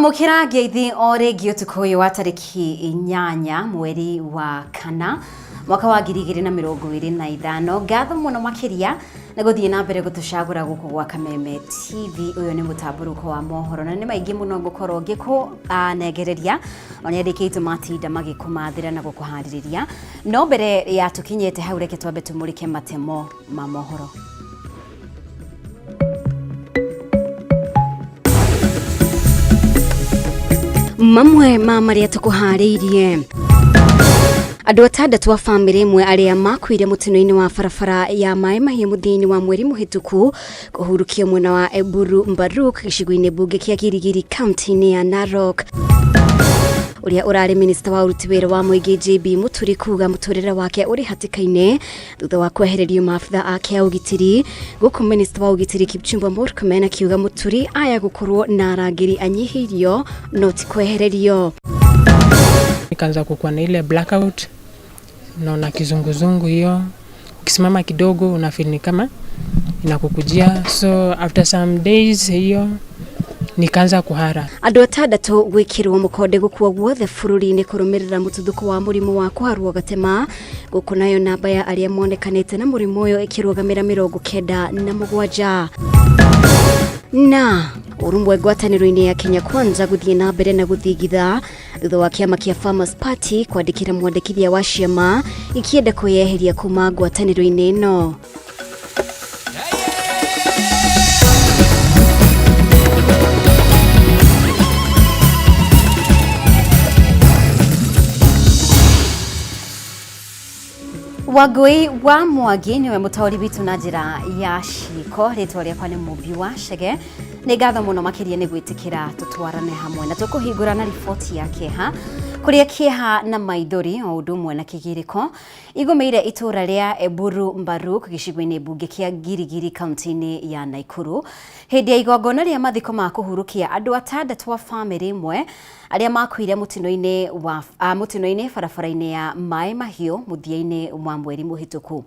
Amũkĩra ngeithi o rĩngĩ ũtukũ ũyũ wa tarĩki 8 mweri wa 4 mwaka wa 2025. Ngatho mũno makĩria nĩ gũthiĩ na mbere gũtũcagũra gũkũ gwa Kameme TV. Ũyũ nĩ mũtambũrũko wa mohoro na nĩ maingĩ mũno ngũkorwo ngĩkũnengereria marĩa andĩkĩtwo matinda magĩkũmathĩra na gũkũharĩrĩria. No mbere ya tũkinyĩte hau, reke twambe tũmũrĩke matemo ma mohoro. Mamwe ma marĩa tũkũharĩirie: andũ 6 a bamĩrĩ ĩmwe arĩa makuire mũtino-inĩ wa barabara ya Maĩ Mahiũ mũthia-inĩ wa mweri mũhĩtũku kũhurũkio mwena wa Eburu Mbaruk, gĩcigo-inĩ mbunge kĩa Girigiri, kaunti-inĩ ya Narok. Ũrĩa ũrarĩ minista wa ũruti wĩra wa mũingĩ JB Mũturi kuga mũtũrĩre wake ũrĩ hatĩka-inĩ thutha wa kwehererio maabitha ake a ũgitĩri, gũkũ minista wa ũgitĩri Kipchumba Murkomen akiuga Mũturi aya gũkorwo na arangĩri anyihĩirio no ti kwehererio. Nikaanza kukuwa na ile blackout, naona kizunguzungu hiyo, ukisimama kidogo una feel ni kama inakukujia. So after some days hiyo nikaanza kuhara. Andũ 6 gwĩkĩrwo mũkonde gũkua guothe bũrũri-inĩ kũrũmĩrĩra mũtuthũko wa mũrimũ wa kũharwo gatema, gũkũ nayo namba ya arĩa monekanĩte na mũrimũ ũyũ ĩkĩrũgamĩra 97. Na ũrũmwe ngwatanĩro-inĩ ya Kenya Kwanza gũthiĩ na mbere na gũthingitha thutha wa kĩama kĩa Farmers Party kwandĩkĩra mwandĩkithia wa ciama gĩkĩenda kwĩyeheria kuma ngwatanĩro-inĩ ĩno. Wangui wa Mwangi niwe mũtaũri witũ na njĩra ya ciĩko. Rĩtwa rĩakwa nĩ Mũmbi wa Chege. Nĩ ngatho mũno makĩria nĩ gwĩtĩkĩra tũtwarane hamwe na tũkũhingũra na riboti ya kĩeha, kũrĩa kĩeha na maithori o ũndũ ũmwe na kĩgirĩko igũmĩire itũũra rĩa Eburu Mbaruk, gĩcigo-inĩ mbunge kĩa Girigiri, kaunti-inĩ ya Naikuru, hĩndĩ ya igongona rĩa mathiko ma kũhurũkia andũ 6 a bamĩrĩ ĩmwe arĩa makuire mũtino-inĩ wa mũtino-inĩ barabara-inĩ ya Maĩ Mahiũ mũthia-inĩ wa mweri mũhĩtũku.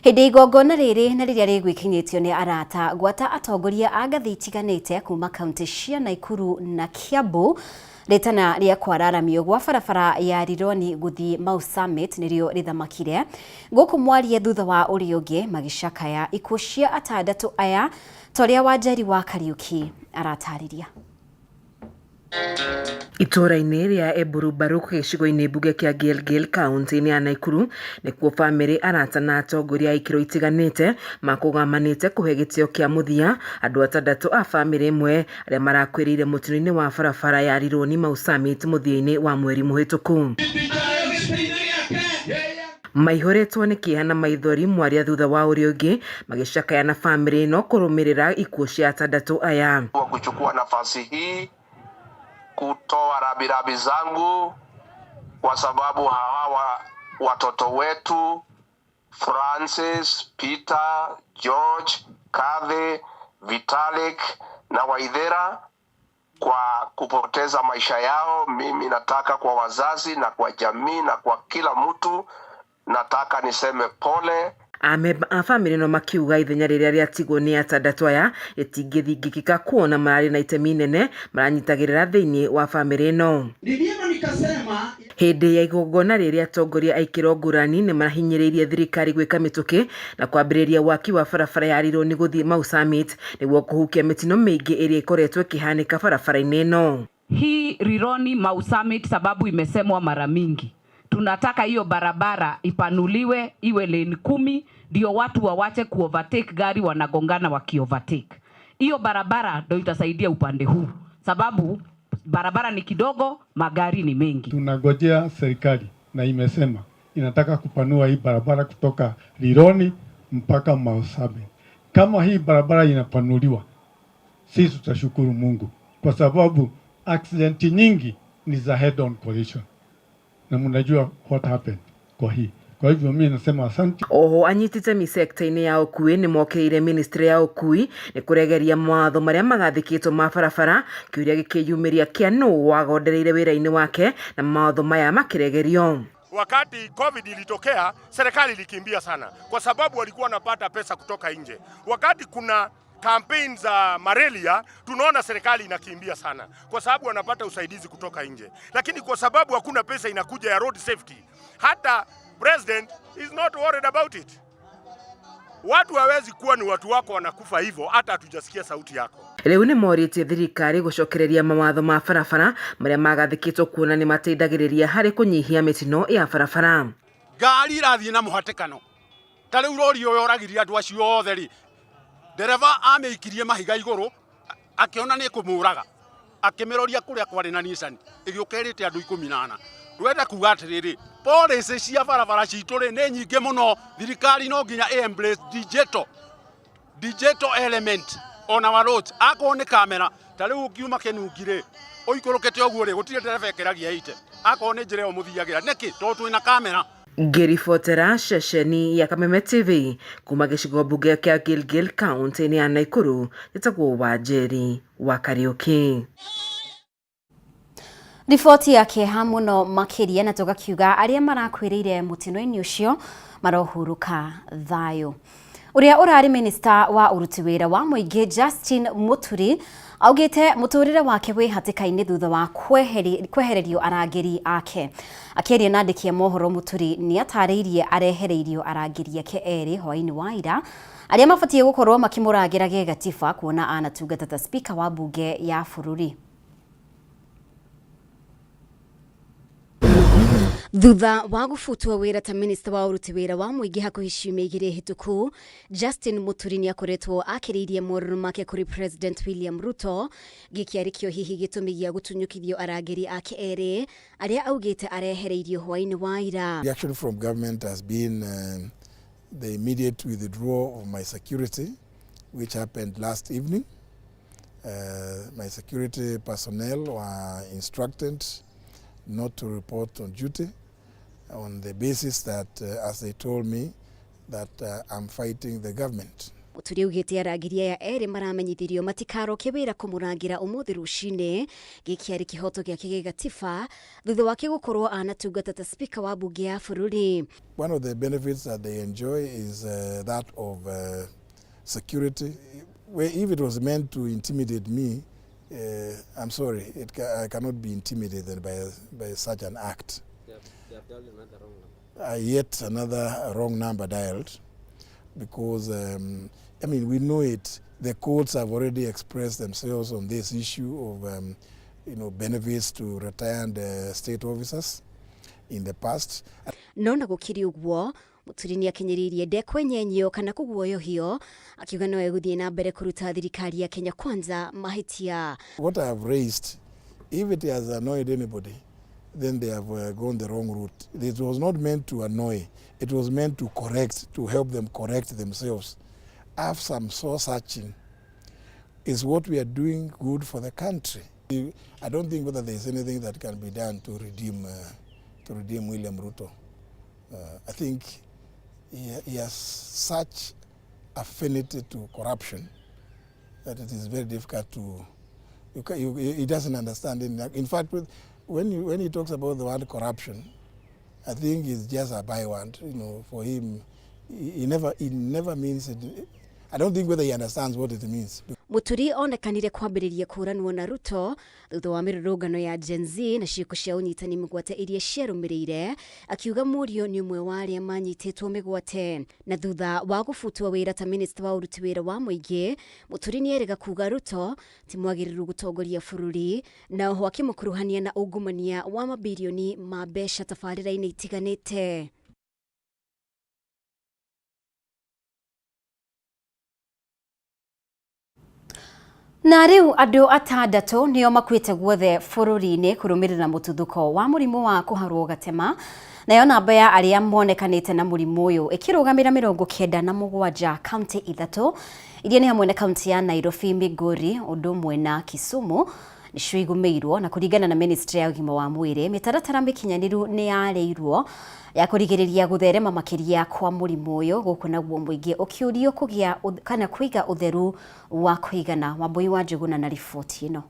Hĩndĩ ya igongona rĩrĩ na rĩrĩa rĩgwĩkinyĩtio nĩ arata gwata atongoria a ngathĩ itiganĩte kuma kaunti cia Naikuru na Kiambu, rĩtana rĩa kwararamio gwa barabara ya Rironi gũthiĩ Mau Summit nĩrĩo rĩthamakire gũkũ mwaria thutha wa ũrĩa ũngĩ magĩcakaya ikuũ cia 6 aya, ta ũrĩa Wanjeri wa Kariũki aratarĩria. Itũũra-inĩ rĩa Eburu Baruk, gĩcigo-inĩ mbunge kĩa Gilgil, kaunti-inĩ ya Naikuru, nĩkuo bamĩrĩ, arata na atongoria a ikĩro itiganĩte makũgamanĩte kũhe gĩtĩo kĩa mũthia andũ 6 a bamĩrĩ ĩmwe arĩa marakuĩrĩire mũtino-inĩ wa barabara ya Rironi Mau Summit mũthia-inĩ wa mweri mũhĩtũku. Maihũrĩtwo nĩ kĩeha na maithori mwaria thutha wa ũrĩa ũngĩ magĩcakaya na bamĩrĩ ĩno kũrũmĩrĩra ikuũ cia 6 aya. Kwa kuchukua nafasi hii kutoa rambirambi zangu kwa sababu hawa watoto wetu Francis, Peter, George, Kathy, Vitalik na Waithera kwa kupoteza maisha yao. Mimi nataka kwa wazazi na kwa jamii na kwa kila mtu, nataka niseme pole. Amemba a bamĩrĩ ĩno makiuga ithenya rĩrĩa rĩatigwo nĩ 6 aya rĩtingĩthingĩkĩka kuona mararĩ na itemi inene maranyitagĩrĩra thĩinĩ wa bamĩrĩ ĩno. Hĩndĩ ya igongona rĩrĩa atongoria a ikĩro ngũrani nĩ marahinyĩrĩirie thirikari gwĩka mĩtũkĩ na kwambĩrĩria waki wa barabara ya Rironi gũthiĩ Mau Summit nĩguo kũhukia mĩtino mĩingĩ ĩrĩa ĩkoretwo ĩkĩhanĩka barabara-inĩ ĩno. Hii Rironi Mau Summit, sababu imesemwa mara mingi, tunataka hiyo barabara ipanuliwe iwe lane 10 ndio watu wawache kuovertake gari wanagongana wakiovertake. Hiyo barabara ndio itasaidia upande huu, sababu barabara ni kidogo, magari ni mengi. Tunangojea serikali na imesema inataka kupanua hii barabara kutoka Rironi mpaka Mau Summit. Kama hii barabara inapanuliwa, sisi tutashukuru Mungu kwa sababu accident nyingi ni za head on collision. Na mnajua what happened kwa hii. Kwa hivyo mimi nasema asante. Oho anyiti itemi sekta-inĩ ya ũkuui nĩ mokĩrĩire ministry ya ũkuui nĩ kũregeria mawatho marĩa magathĩkĩtwo ma barabara, kĩũria gĩkĩyumĩria kĩa nũ wagondereire wĩra-inĩ wake na mawatho maya makĩregerio. Wakati COVID ilitokea, serikali ilikimbia sana kwa sababu walikuwa wanapata pesa kutoka nje. Wakati kuna Campaign za malaria tunaona serikali inakimbia sana, kwa sababu wanapata usaidizi kutoka nje, lakini kwa sababu hakuna pesa inakuja ya road safety, hata president is not worried about it. Watu hawezi kuwa ni watu wako wanakufa hivyo, hata hatujasikia sauti yako. Rĩu nĩ morĩtie thirikari gũcokereria mawatho ma barabara marĩa magathĩkĩtwo kuona nĩ mateithagĩrĩria harĩ kũnyihia mĩtino ya barabara. Ngari irathiĩ na mũhatĩkano ta rĩu rori ũyũ ũragiria andũ acio othe rĩ, ndereba amĩikirie mahiga igũrũ akĩona nĩ kũmũraga, akĩmĩroria kũrĩa kwarĩ na Nissan ĩgĩũka ĩrĩte andũ 14. Ndwenda kuga atĩrĩrĩ, policy cia barabara citũ rĩ nĩ nyingĩ mũno. Thirikari no nginya ĩ embrace digital element on our roads. Akorwo nĩ kamera ta rĩu ũngiuma Kĩnungi rĩ ũikũrũkĩte ũguo rĩ, gũtirĩ ndereba ĩkĩragia 80 akorwo nĩ njĩra ĩyo mũthiagĩra nĩkĩ? Tondũ twĩna kamera. Ngĩribotera ceceni ya Kameme TV kuma gĩcigo mbunge kĩa Gilgil kaunti-inĩ ya Nakuru, njĩtagwo Wanjeri wa Kariuki. Riboti ya kĩeha mũno makĩria na tũgakiuga arĩa marakuĩrĩire mũtino-inĩ ũcio marohurũka thayũ. Ũrĩa ũrarĩ minista wa ũruti wĩra wa mũingĩ Justin Muturi augĩte mũtũrĩre wake wĩ hatĩka-inĩ thutha wa kwehererio arangĩri ake. Akĩaria na andĩki a mohoro, Muturi nĩ atarĩirie arehereirio arangĩri ake erĩ hwaĩ-inĩ wa ira arĩa mabatiĩ gũkorwo makĩmũrangĩra gĩgatiba kuona anatungata ta spika wa mbunge ya bũrũri. Thutha wa gũbutwo wĩra ta minista wa ũruti wĩra wa mũingĩ hakuhĩ ciumia 2 hĩtũku, Justin Muturi nĩ akoretwo akĩrĩirie morũrũ make kũrĩ President William Ruto. Gĩkĩ arĩ kĩo hihi gĩtũmi gĩa gũtunyũkithio arangĩri ake erĩ arĩa augĩte arehereirio hwaĩ-inĩ wa ira. Reaction from government has been the immediate withdrawal of my security, which happened last evening. My security personnel were instructed not to report on duty on the basis that, as they told me, that I'm fighting the government. Muturi augĩte arangĩri aya erĩ maramenyithirio matikaroke wĩra kũmũrangĩra ũmũthĩ rũcinĩ. Gĩkĩ arĩ kĩhoto gĩake gĩgatiba thutha wake gũkorwo anatungata ta spika wa mbunge ya bũrũri. One of the benefits that they enjoy is that of security. Where if it was meant to intimidate me, I'm sorry, I cannot be intimidated by such an act. They have dialed another wrong number. Yet another wrong number dialed, because I mean, we know it. The courts have already expressed themselves on this issue of benefits to retired state officers in the past. No na gũkĩrĩ ũguo, Muturi nĩ akinyĩrĩirie ndekwenyenyio kana kũguoyohio, akiuga no egũthiĩ na mbere kũruta thirikari ya Kenya Kwanza mahĩtia. What I have raised, if it has annoyed anybody, then they have gone the wrong route. It was not meant to annoy. It was meant to correct, to help them correct themselves. Have some soul searching. Is what we are doing good for the country? I don't think whether there is anything that can be done to redeem William Ruto. I think he has such affinity to corruption that it is very difficult to. He doesn't understand it. In fact, when he talks about the word corruption, I think it's just a byword. For him, he never means it. I don't think whether he understands what it means. Muturi onekanire kwambĩrĩria kũranwo na Ruto thutha wa mĩrũrũngano ya Gen Z na ciĩko cia ũnyitani mĩgwate iria ciarũmĩrĩire, akiuga mũriũ nĩ ũmwe wa arĩa manyitĩtwo mĩgwate. Na thutha wa gũbutwo wĩra ta minista wa ũruti wĩra wa mũingĩ, Muturi nĩerĩga kuga Ruto ti mwagĩrĩru gũtongoria bũrũri, na oho akĩmũkuruhania na ungumania wa mabirioni ma mbeca tabarĩra-inĩ itiganĩte. Na rĩu andũ 6 nĩo makuĩte guothe bũrũri-inĩ kũrũmĩrĩra mũtuthũko wa mũrimũ wa kũharwo gatema, nayo namba ya arĩa monekanĩte na mũrimũ ũyũ ĩkĩrũgamĩra 97 kaunti 3 iria nĩ hamwe na kaunti ya Nairobi, Migori ũndũ ũmwe na Kisumu nĩcio igũmĩirwo. Na kũringana na ministry ya ũgima wa mwĩrĩ, mĩtaratara mĩkinyanĩru nĩ yarĩirwo ya kũrigĩrĩria gũtherema makĩria kwa mũrimũ ũyũ, gũkũ naguo mũingĩ ũkĩũrio kũgĩa kana kũiga ũtheru wa kũigana. Wambui wa Njũgũna na riboti ĩno.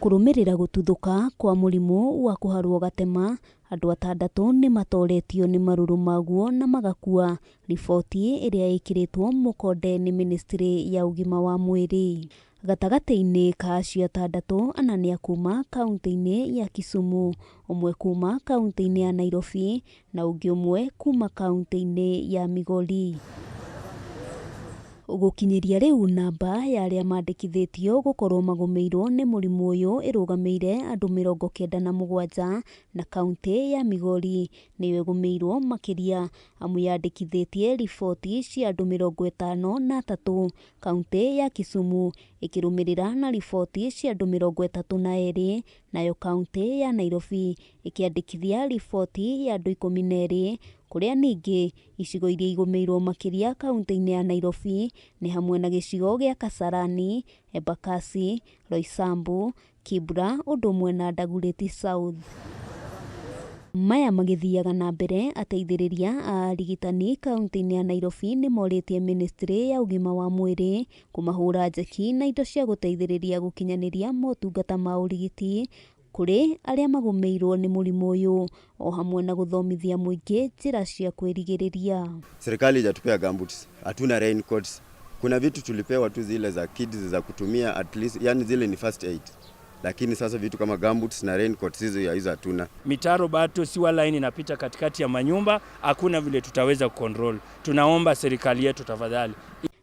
Kũrũmĩrĩra gũtuthũka kwa mũrimũ wa kũharwo gatema, andũ atandatũ nĩ matoretio nĩ marũrũ maguo na magakua, riboti ĩrĩa ĩkĩrĩtwo mũkonde nĩ ministry ya ũgima wa mwĩrĩ. Gatagatĩ-inĩ ka acio atandatũ, ana nĩ a kuma kaunti-inĩ ya Kisumu, ũmwe kuma kaunti-inĩ ya Nairobi na ũngĩ ũmwe kuma kaunti-inĩ ya Migori. Gũkinyĩria rĩu namba ya arĩa mandĩkithĩtio gũkorwo magũmĩirwo nĩ mũrimũ ũyũ ĩrũgamĩire andũ 97 na kaunti ya Migori nĩyo ĩgũmĩirwo makĩria amu yandĩkithĩtie riboti cia andũ 53, kaunti ya Kisumu ĩkĩrũmĩrĩra na riboti cia andũ 32, nayo kaunti ya Nairobi ĩkĩandĩkithia riboti ya andũ 12, kũrĩa ningĩ icigo iria igũmĩirwo makĩria kaunti-inĩ ya Nairobi nĩ hamwe na gĩcigo gĩa Kasarani, Embakasi, Roysambu, Kibra ũndũ ũmwe na Dagoretti South. Maya magĩthiaga na mbere, ateithĩrĩria a arigitani kaunti-inĩ ya Nairobi nĩ morĩtie ministry ya ũgima wa mwĩrĩ kũmahũra njeki na indo cia gũteithĩrĩria gũkinyanĩria motungata ma ũrigiti kũrĩ arĩa magũmĩirwo nĩ mũrimũ ũyũ o hamwe na gũthomithia mũingĩ njĩra cia kwĩrigĩrĩria. Serikali haijatupea gumboots, hatuna raincoats. Kuna vitu tulipewa tu zile za kids za kutumia at least, yani zile ni first aid. Lakini sasa vitu kama gumboots na raincoats hizo hizo hatuna. Mitaro bado sewer line inapita katikati ya manyumba, hakuna vile tutaweza kucontrol. Tunaomba serikali yetu tafadhali.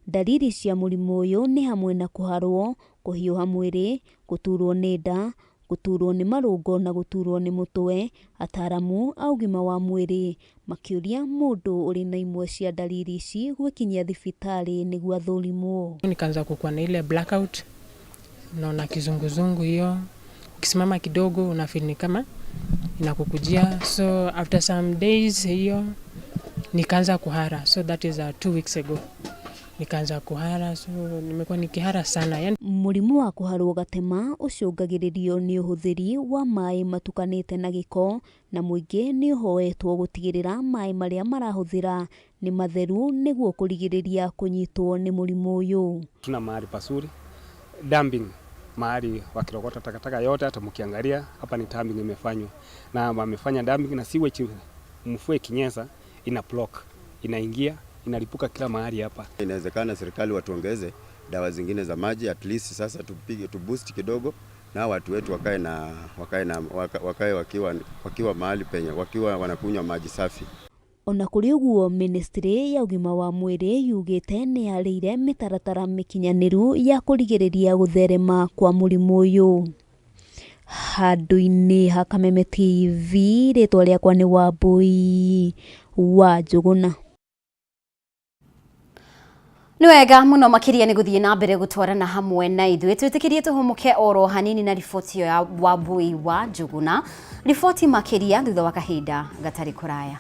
Ndariri cia mũrimũ ũyũ nĩ hamwe na kũharwo, kũhiũha mwĩrĩ, gũturwo nĩ nda, gũturwo nĩ marũngo na gũturwo nĩ mũtwe. Ataramu a ũgima wa mwĩrĩ makĩũria mũndũ ũrĩ na imwe cia ndariri ici gwĩkinyia thibitarĩ nĩguo athũrimwo. Nikaanza kukuwa na ile blackout, naona kizunguzungu hiyo, ukisimama kidogo una feel ni kama inakukujia. So after some days hiyo nikaanza kuhara, so that is 2 weeks ago nikaanza kuhara, so nimekuwa nikihara sana yani. Mũrimũ wa kũharwo gatema ũcũngagĩrĩrio nĩ ũhũthĩri wa maĩ matukanĩte na gĩko na mũingĩ nĩ ũhoetwo gũtigĩrĩra maĩ marĩa marahũthĩra nĩ matheru nĩguo kũrigĩrĩria kũnyitwo nĩ mũrimũ ũyũ. Tuna mahali pazuri dumping, mahali wakirogota takataka yote. Hata mkiangalia hapa ni dumping imefanywa, na wamefanya dumping na sewage, mvua ikinyesha ina block, inaingia inalipuka kila mahali hapa. Inawezekana serikali watuongeze dawa zingine za maji at least sasa tupige tu boost kidogo na watu wetu wakae wakiwa mahali penye wakiwa wanakunywa maji safi. Ona kũrĩ ũguo, ministry ya ũgima wa mwĩrĩ yugĩte nĩ yarĩire mĩtaratara mĩkinyanĩru ya kũrigĩrĩria gũtherema kwa mũrimũ ũyũ. Handũ-inĩ ha Kameme TV, rĩtwa rĩakwa nĩ Wambui wa Njũgũna. Nĩ wega mũno makĩria nĩ gũthiĩ na mbere gũtwarana hamwe na ithuĩ. Twĩtĩkĩrie tũhũmũke oro hanini na riboti ĩyo ya Wambui wa Njũgũna. Riboti makĩria thutha wa kahinda gatarĩ kũraya.